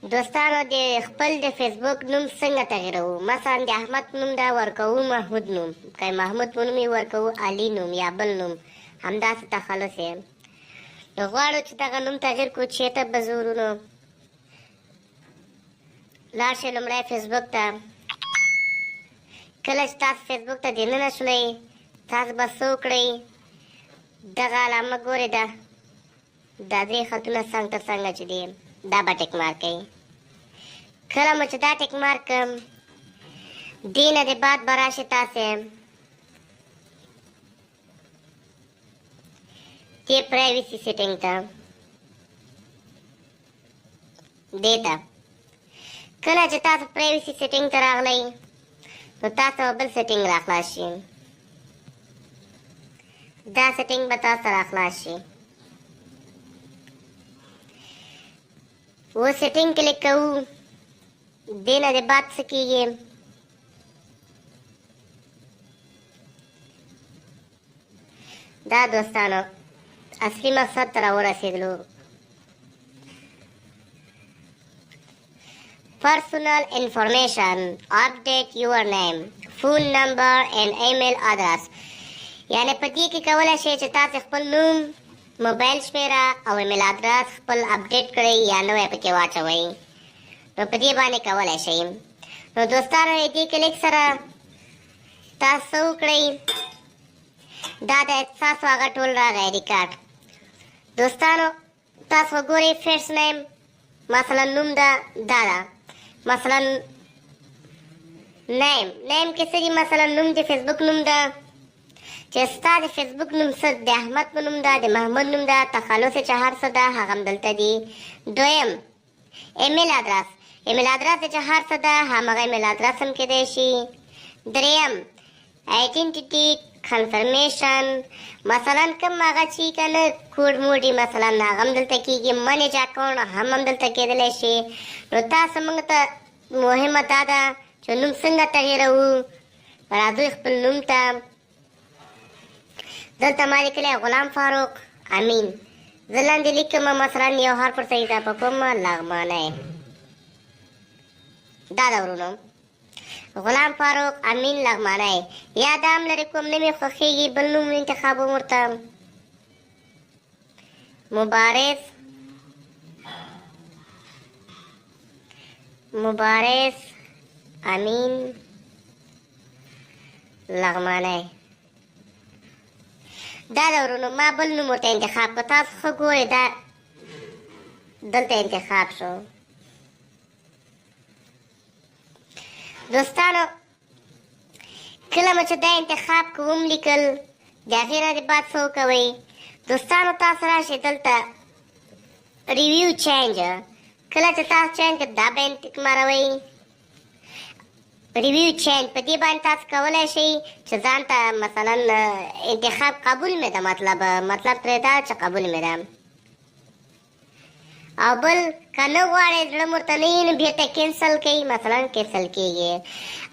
دوستانو، د خپل د فیسبوک نوم څنګه تغیروو؟ مثلا د احمد نوم دا ورکوو محمود نوم، که محمود په نوم یې ورکوو علي نوم یا بل نوم، همداسې تخلص یې. نو غواړو چې دغه نوم تغیر کړو، چېرته به ځو ورونو؟ لاړ شئ لومړی فیسبوک ته. کله چې تاسو فیسبوک ته دننه شولئ، تاسو به څه وکړئ؟ دغه علامه ګورئ، ده دا درې خطونه څنګ تر څنګه چې دي، دا به tick mark کوي. کله مو چې دا tick mark کړم، دې نه د بعد به راشي تاسې دې privacy setting ته، دې ته. کله چې تاسو privacy setting ته راغلئ، نو تاسو به بل setting راخلاص شي. دا setting به تاسو ته راخلاص شي. و setting click کوو، دې نه د بعد څه کېږي؟ دا دوستانو، اصلي مقصد ته راورسېدلو. Personal information، update your name، phone number and email address. یعنی په دې کې کولی شئ چې تاسو خپل نوم، موبایل شمېره او ایمیل ادرس خپل update کړئ یا نوی پکې واچوئ. نو په دې باندې کولی شئ. نو دوستانو، دې کلیک سره تاسو وکړئ، دا د تاسو هغه ټول راغی ریکارډ. دوستانو، تاسو ګورئ، first name مثلا نوم ده، دا ده. مثلا name، name کې څه دي؟ مثلا نوم د فیسبوک نوم ده، چې ستا د فیسبوک نوم څه، د احمد په نوم ده، د محمد نوم ده، تخلص چې هر څه ده، هغه هم دلته دي. دویم email address، email address چې هر څه ده، همغه ایمیل ادرس هم کېدای شي. دریم identity confirmation، مثلا کوم هغه چې که نه کوډ موډي مثلا، هغه هم دلته کېږي. manage account هم دلته کېدلی شي. نو تاسو موږ ته مهمه دا ده چې نوم څنګه تغیروو. راځئ خپل نوم ته. دلته ما لیکلی غلام فاروق امین. زه لاندې لیکم، مثلا یو حرف ورته اضافه کوم، لغمانی. دا ده ورونو، غلام فاروق امین لغمانی. یا دا هم لرې کوم، نه مې خوښېږي، بل نوم انتخابوم ورته، مبارز، مبارز امین لغمانی. دا ده ورونو، ما بل نوم ورته انتخاب کړ. تاسو ښه ګورئ، دا دلته انتخاب شو. دوستانو، کله مو چې دا انتخاب کوم لیکل، د هغې نه د بعد څه وکوئ؟ دوستانو، تاسو راشئ دلته review change. کله چې تاسو change کړئ، دا به انتخابوئ review change. په دې باندې تاسو کولی شئ چې ځان ته مثلا انتخاب قبول مې ده، مطلب ترې دا چې قبول مې ده. او بل که نه غواړئ، زړه مو ورته نه وي، نو بېرته cancel کوئ، مثلا cancel کېږي.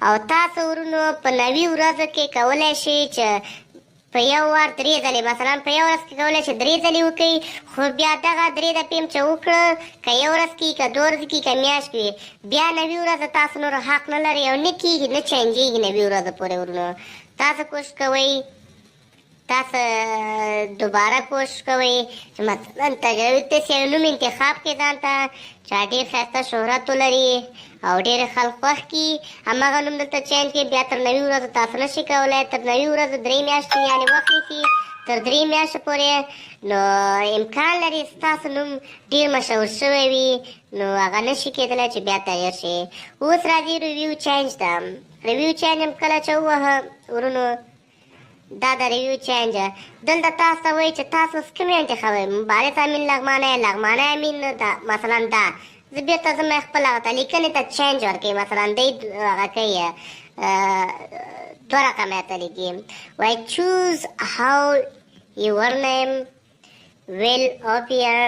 او تاسو ورونو په 90 ورځو کې کولی شئ چې په یو وار درې ځلې، مثلا په یو ورځ کې کولی شئ درې ځلې وکړئ. خو بیا دغه درې دفعې هم چې وکړه، که یو ورځ کې، که دوه ورځې کې، که میاشت کې، بیا 90 ورځې تاسو نور حق نه لرئ او نه کېږي، نه change ېږي 90 ورځې پورې. ورونو، تاسو کوشش کوئ، تاسو دوباره کوشش کوئ چې مثلا تجربه داسې یو نوم انتخاب کړئ ځان ته چې ډېر ښایسته شهرت ولري او ډېر خلک خوښ کړي، هماغه نوم دلته change کړئ. بیا تر 90 ورځو تاسو نه شئ کولی. تر 90 ورځو درې میاشتې یعنې وخت نیسي، تر درې میاشتو پورې نو امکان لري ستاسو نوم ډېر مشهور شوی وي، نو هغه نه شي کېدلی چې بیا تغیر شي. اوس راځي review change ته. review change هم کله چې ووهه ورونو، دا د review change دلته تاسو ته وایي چې تاسو اوس کوم یو انتخابوئ، مبارز امین لغمانی، لغمانی امین. دا مثلا دا زه بېرته زما خپل هغه ته لیکنې ته change ورکوي. مثلا دی هغه کوي دوه رقمه ته لیکي، وایي choose how your name will appear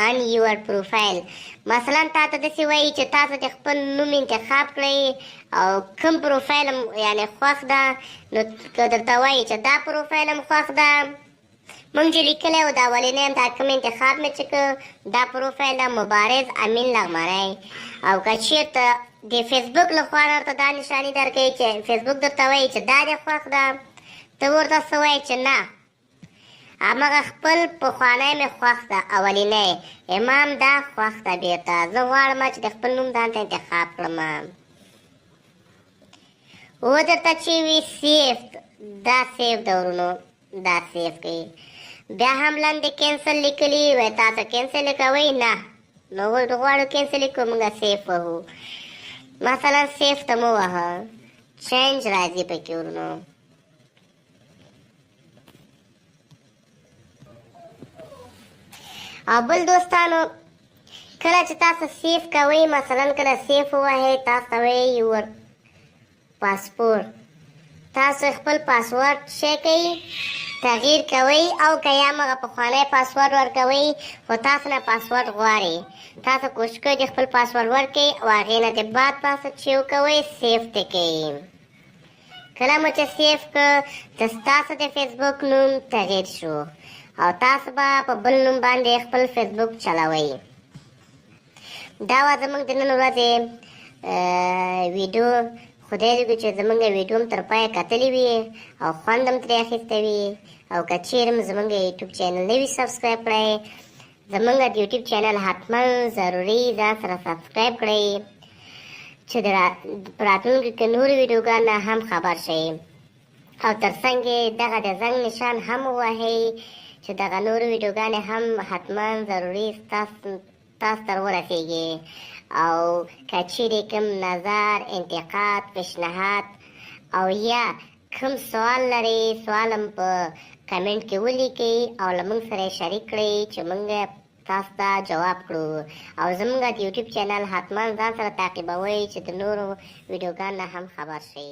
on your profile. مثلا تا ته داسې وایي چې تاسو د خپل نوم انتخاب کړئ او کوم پروفایل هم یعنې خوښ ده. نو که درته وایي چې دا پروفایل هم خوښ ده، مونږ چې لیکلی و دا اولنی دا کوم انتخاب مې چې که دا پروفایل ده مبارز امین لغمانی. او که چېرته د فیسبوک له خوا نه ورته دا نشاني درکوي چې فیسبوک درته وایي چې دا دې خوښ ده، ته ورته څه وایې چې نه همغه خپل پخوانی مې خوښ ده، اولنی امام دا خوښ ده، بېرته زه غواړم چې د خپل نوم ځان ته انتخاب کړم. و درته چې وي save، دا save ده ورونو، دا save کوي. بیا هم لاندې cancel لیکلي وایي تاسو cancel کوئ؟ نه، نو غواړو cancel کړو، موږ save وهو. مثلا save ته مو وهه، change راځي پکې ورونو. او بل دوستانو کله چې تاسو save کوئ، مثلا کله save ووهئ تاسو ته وایي your password، تاسو خپل پاسورډ شی کوئ تغییر کوئ، او که یا همغه پخوانی پاسورډ ورکوئ خو تاسو نه پاسورډ غواړي، تاسو کوشش کوئ چې خپل پاسورډ ورکړئ او هغې نه د بعد تاسو چې وکوئ save ته کوئ. کله مو چې save کړ د ستاسو د فیسبوک نوم تغییر شو او تاسو به په بل نوم باندې خپل فیسبوک چلوئ. دا وه زموږ د نن ورځې ویډیو. خدای دې وکړي چې زموږ ویډیو هم تر پایه کتلې وي او خوند هم ترې اخیستی وي. او که چیرې هم زموږ یوټیوب چینل نه وي subscribe کړی، زموږ د یوټیوب چینل حتما ضروري ځان سره subscribe کړئ چې د په راتلونکي کې نورو ویډیوګانو هم خبر شئ. او تر څنګ یې دغه د زنګ نشان هم ووهئ چې دغه نورو ویډیوګانې هم حتما ضروري تاسو ته ورسیږي. او که چیرې کوم نظر، انتقاد، پیشنهاد او یا کوم سوال لرئ، سوال هم په کمنټ کې ولیکئ او له موږ سره یې شریک کړئ چې موږ تاسو ته جواب کړو. او زموږ د یوټیوب چینل حتما ځان سره تعقیبوئ چې د نورو ویډیوګانو نه هم خبر شئ.